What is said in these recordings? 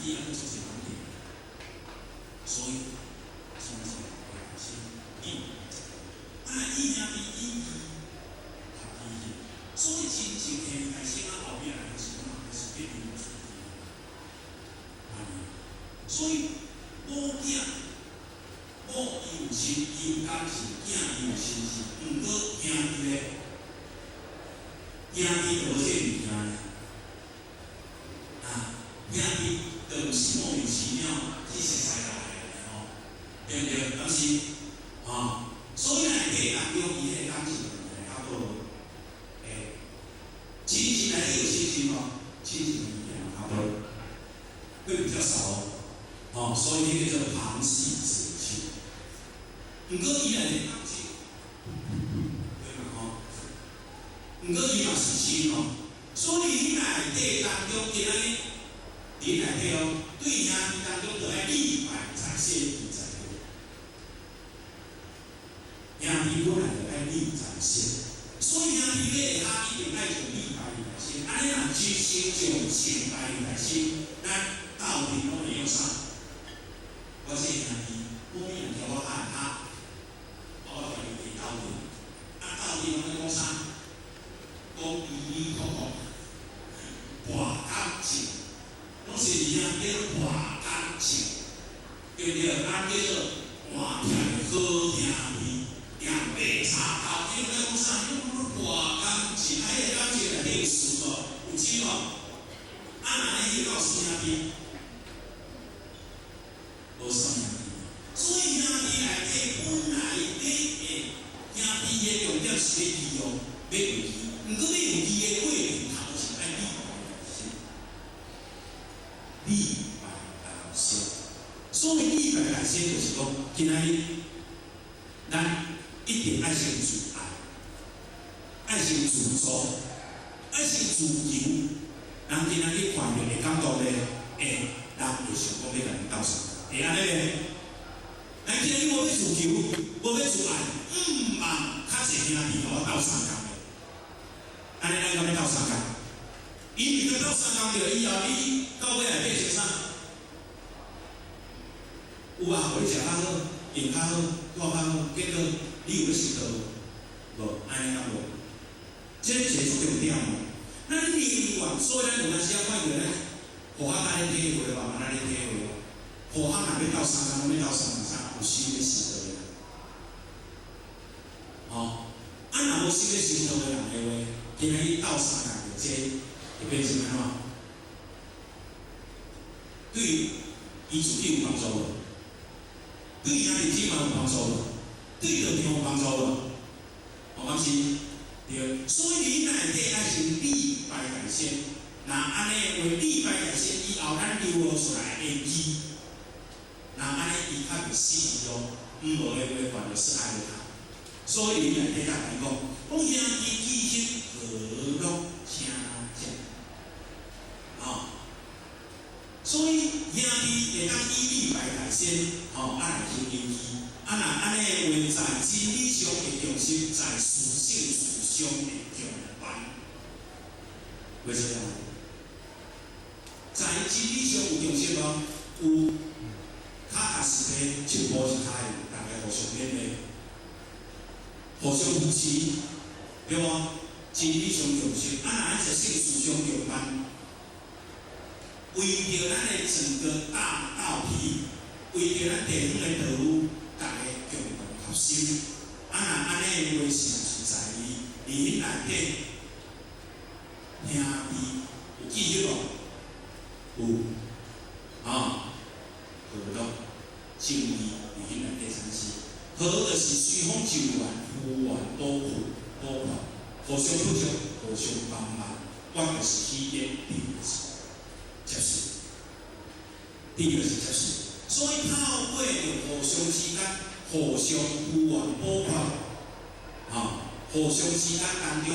弟还阁足濟問題，所以親情會先伊啊，伊兄弟以義合義，所以親情兄弟先啊，後壁來就是什麼？就是變成所以某囝某伊有親，伊有感情，囝伊有親情，毋過兄弟咧，兄弟就無這物件咧，啊，兄弟就毋是莫名其妙去熟似來的吼，對毋對？敢是？吼，所以內底當中伊彼個感情問題較多，欸，親情內底有親情無？親情的物件較多，會比較少哦。哦，所以彼個叫旁系子親。毋過伊內底感情，對嘛吼？毋過伊嘛是親哦，所以你內底當中今仔日，你內底哦，對兄弟當中就愛禮拜在先，義在後。兄弟本來就愛禮在先，所以兄弟欲會合一定愛從禮拜在先。按呢若一生從清白在先，咱鬥陣攏會用啥？我這個兄弟，母咪若叫我愛他，我共伊會鬥陣。啊，鬥陣攏咧講啥？講義義哭哭，博感情，攏是兄弟咧博感情，對毋對？咱叫做換徛的好兄弟，兩白插頭，因為咧講啥？因為博感情，啊，彼個感情內底有事無？有真無？啊，若呢彼個有啥兄弟？無啥兄弟。所以兄弟內底本來你會兄弟的重點是欲義哦，欲有義。毋過欲有義的過程頭是愛禮拜在先，禮拜在先。所以禮拜在先就是講，今仔日咱一定愛先自愛，愛先自助，愛先自求。人今仔日看著會感動咧，會人會想講欲共你鬥相共，會按呢咧？咱今仔日無欲自求，無欲自愛，毋望較濟兄弟共我鬥相共的。按呢，咱敢欲鬥相共？伊毋是鬥相共著以後，你到尾來變成啥？有啊，予你食較好，用較好，住較好，結果你有欲修道無？無，按呢敢無？這是一個重點哦。咱寧願，所以咱有當時仔看著咱護學甲咧體會，慢慢仔咧體會哦。護學若欲鬥相共，攏欲鬥相共啥？有心欲修道的人，吼，啊，若無心欲修道的人的話，今仔日鬥相共著這會變成按怎？對伊自己有幫助無？對兄弟姊妹有幫助無？對道場有幫助無？哦，敢是？對，所以你內底愛先禮拜在先，若按呢話禮拜在先以後，咱流落出來的義，若按呢伊較袂死哦，毋無的話反而是愛他。所以你內底才來講，講兄弟之間和樂相接，吼。所以兄弟會當以禮拜在先，吼，啊來行義。啊，若按呢話在真理上的共識，在屬性事上的共辦，為什麼？在真理上有共識無？有，較確實的一步是較會大家互相勉勵，互相扶持，對無？真理上共識，啊，若在性事上共辦，為著咱的整個大道體，為著咱地方的道路，逐家共同合心。啊，若按呢話是毋是在於佇彼內底兄弟有記憶無？有，啊，和樂正義佇彼內底產生。和就是雙方就緣、扶緣、保護、保護，互相幫助、互相幫忙。我就是喜悅，定就是接受，定就是接受。所以透過著互相之間、互相扶緣保護，啊，互相之間當中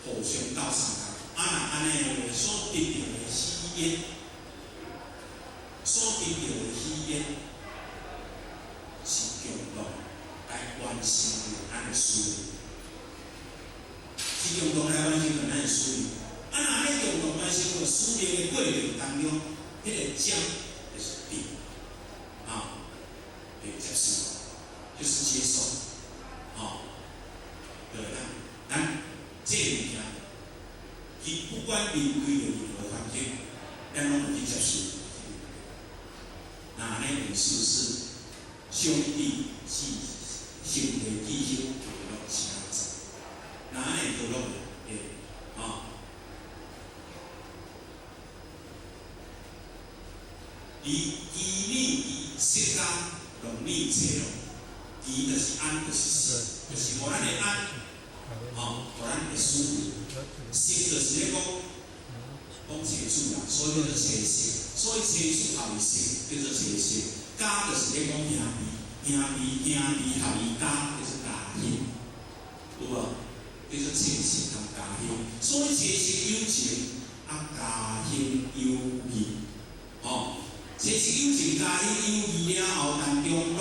互相鬥相共。啊，若按呢話所得著的喜悅，所得著的喜悅是共同來完成咱的使命，是共同來完成咱的使命。啊，若咧共同完成個使命的過程當中，彼個將就是接受，吼，對啦，咱這物件，伊不管面對著任何環境，咱攏會去接受。那按呢，我們是不是兄弟姊兄弟姊兄就會攏誠濟？那按呢會和樂會，吼。伊基米伊釋迦農曆初六，基就是安，就是實，就是予咱會安，吼，予咱會舒服。釋就是咧講講車主啦，所以叫做車釋，所以車主合伊釋叫做車釋。家就是咧講兄弟，兄弟兄弟合伊家叫做家兄，有無？叫做車釋佮家兄，所以車釋有情，啊家兄有義，吼。這是友情家兄友誼了後，當中攏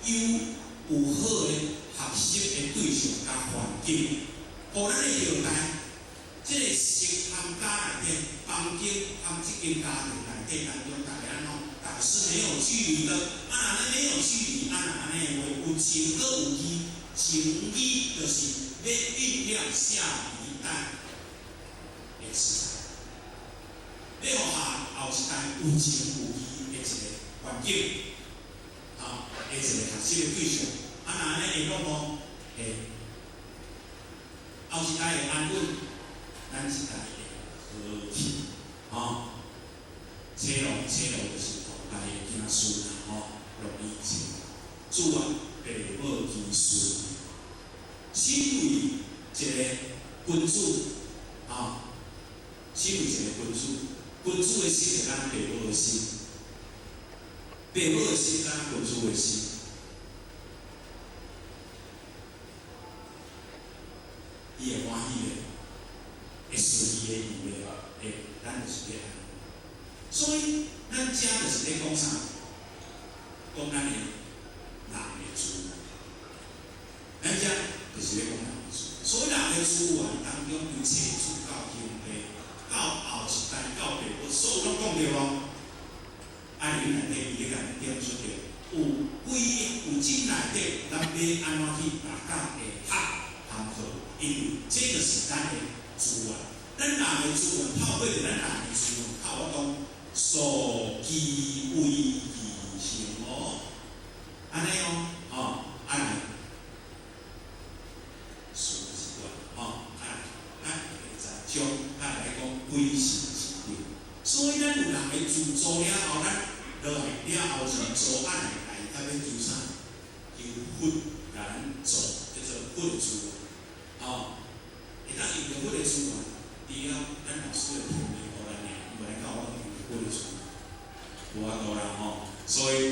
有好的學習的對象佮環境，予咱的後代，這個釋和家內底，房間和這間家庭內底當中，大家按怎？大家是沒有距離的，啊，若按呢沒有距離，啊，若按呢的話，有情閣有義，情義就是欲蘊釀下一代的磁場，欲予下後一代有情有義的一個環境，啊，的一個學習的對象，啊，若按呢會講無？會，後一代會安穩，咱這代會和氣，吼。車路車路就是後代的子孫啦，吼，樂意車，主啊，父母其順，身為一個君子，啊，身為一個君子，君子的心就敢若父母的心。父母的心，敢若君子的心，伊會歡喜的，會順伊的意的，會，咱就是咧按呢。所以，咱遮就是咧講啥？講咱的人的資源。咱遮就是咧講人的資源。所以，人的資源當中，由車主到兄弟，到後一代，到爸母，所有攏講著無？啊，你內底伊咧共咱點出著，有幾有這內底，咱欲按怎去大家會合和好？因為這就是咱的資源，咱人的資源透過著咱人的資源，靠我講素其威而成哦，按呢哦，吼，啊來，事就是懸，吼，啊來，咱下再將咱來講鬼神之力。所以咱有人的自助了後，咱落來了後是做按來來，甲欲求啥？求佛共咱做，叫做佛的資源，吼，會當用著佛的資源，除了咱老師的天命予咱爾，無來教我用佛的資源，無法度啦吼。所以